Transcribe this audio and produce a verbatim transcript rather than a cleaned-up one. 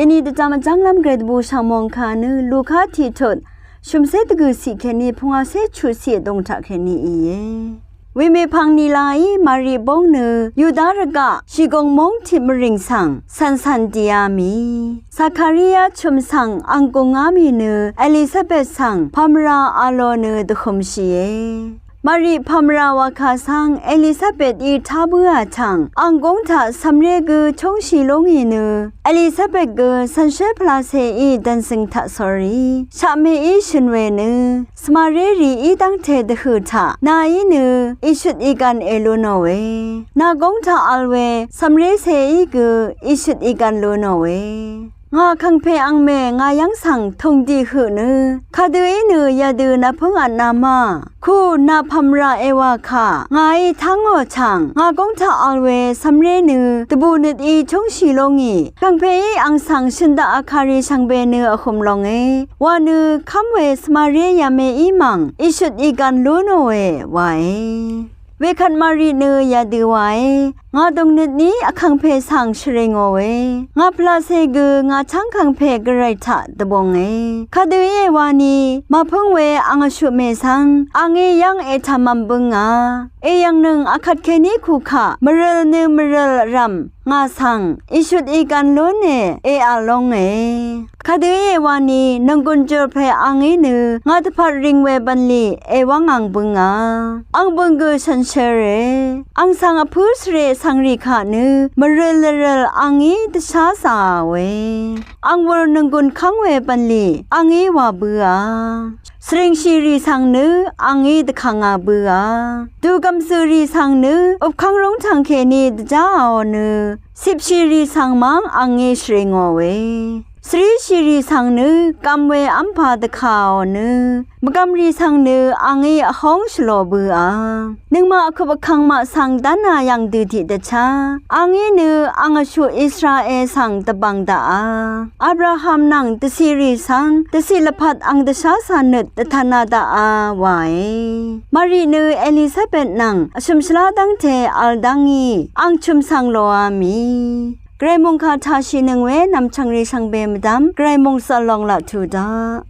Èni dvjvm vjv́nglv́m gvray dvbù shv̀ngmòng kà nø Luka tiqtut shø̀mcé dvgø̀ciq kèní pungwacé chuqciq vdùng taq kèní íe. Wemèpvng nìlàí Mari bóng nø Yuda rvgaq shìgùng móng tiq mvrìng svng cv̀ncv̀n dìá mì. Zakaria chø̀m svng ang gùngá mì nø Elisabet svng pàmvrà a lò nø dvhø̄mshìe. Mari pàmvrà wà kà svng Elisabetí tá bǿà tv̀ng ang gúng taq cv̀mré gø chúngshì lú ngì nø Elisabet gø cv̀nshé pvlacèí dv̀nzø̀ng taq sórí shaqmeí shø̀n we nø svmaré rìí dv́ngte dvhø̀ taq nàí nø ìshøt ìgv̀n èlu nòe. Nà gúng taq vl we cv̀mrécèí gø ìshøt ìgv̀n lu nòe. Ngà kàngpè angmè ngà yv́ng svng tùngdì høq nø kadø í nø yadø nàpǿng vtna ma. Kù nà pàmvrà èwà kà ngàí tá ngò tv̀ng ngà gúng taq vl we cv̀mré nø dvbù nøt í chúngshì lú ngì. Kàngpèí ang svng shø̀n daqà kàrì shvngbe nø vhø̄m longe wa nø kv́m we svmaré yàmeí mv̀ng ìshøt ìgv̀n lú nòe wae. Wekvt Mari nø yadø wae. Ngà dùngnøt ní vkàngpè svng shvrè ngòe. Ngà pvlacè gø ngà chv́ng kàngpè gvray taq dvbunge. Kadø íe wani màpǿng we ang vshuqmè svng angí yv́ng ètv̀mv̄m bǿngà. Èyv̀ngnøng akvt kèní kukaq mvrøl nø mvrøl vrv̀m ngà svng ìshøt ìgv̀n lú nè èvl lónge. Kadø íe wani nònggùn jùrpè angí nø ngà dvpvt ring we bv̀nlì èwv́ng ang bǿngà. Ang bø̀ng gø shànshér e. Ang svng vpǿ svrè svngrì kaq nø mvrøl lvrøl angí dvsházàòe. Ang wur nònggùn kv́ng we bv̀nlì angí wà bǿà. Svringshìrì svng nø angí dvkv̀ngà bǿà. Dugv̀m zø̀rì svng nø upkv́ng rúngtv̀ng kèní dvjáàò nø cipshìrì svng mv́ng angí shvrè ngòe. Svríshìrì svng nø gv̀m we v́mpà dvkàò nø mvgv̀mrì svng nø angí vhúng shvlò bǿà. Nøngmaq vkup vkv̀ng maq svng dv́nà yv̀ng dø tiqdvchá angí nø ang vshuq Israel svng dvbv̀ng daqà. Abraham nvng dvciqrì svng dvciq lvpat ang dvsházā nøt dvtvna daqà wae. Mari nø Elisabet nvng vshø̀m shvlá dv́ngte vl dá ngí ang chø̀m svng lòá mì. Gvray mòngkà taqshìnøng we nv̀mchv̀ngrì shvngbe mvdv́m gvray mòngsvl long laq tuq daq.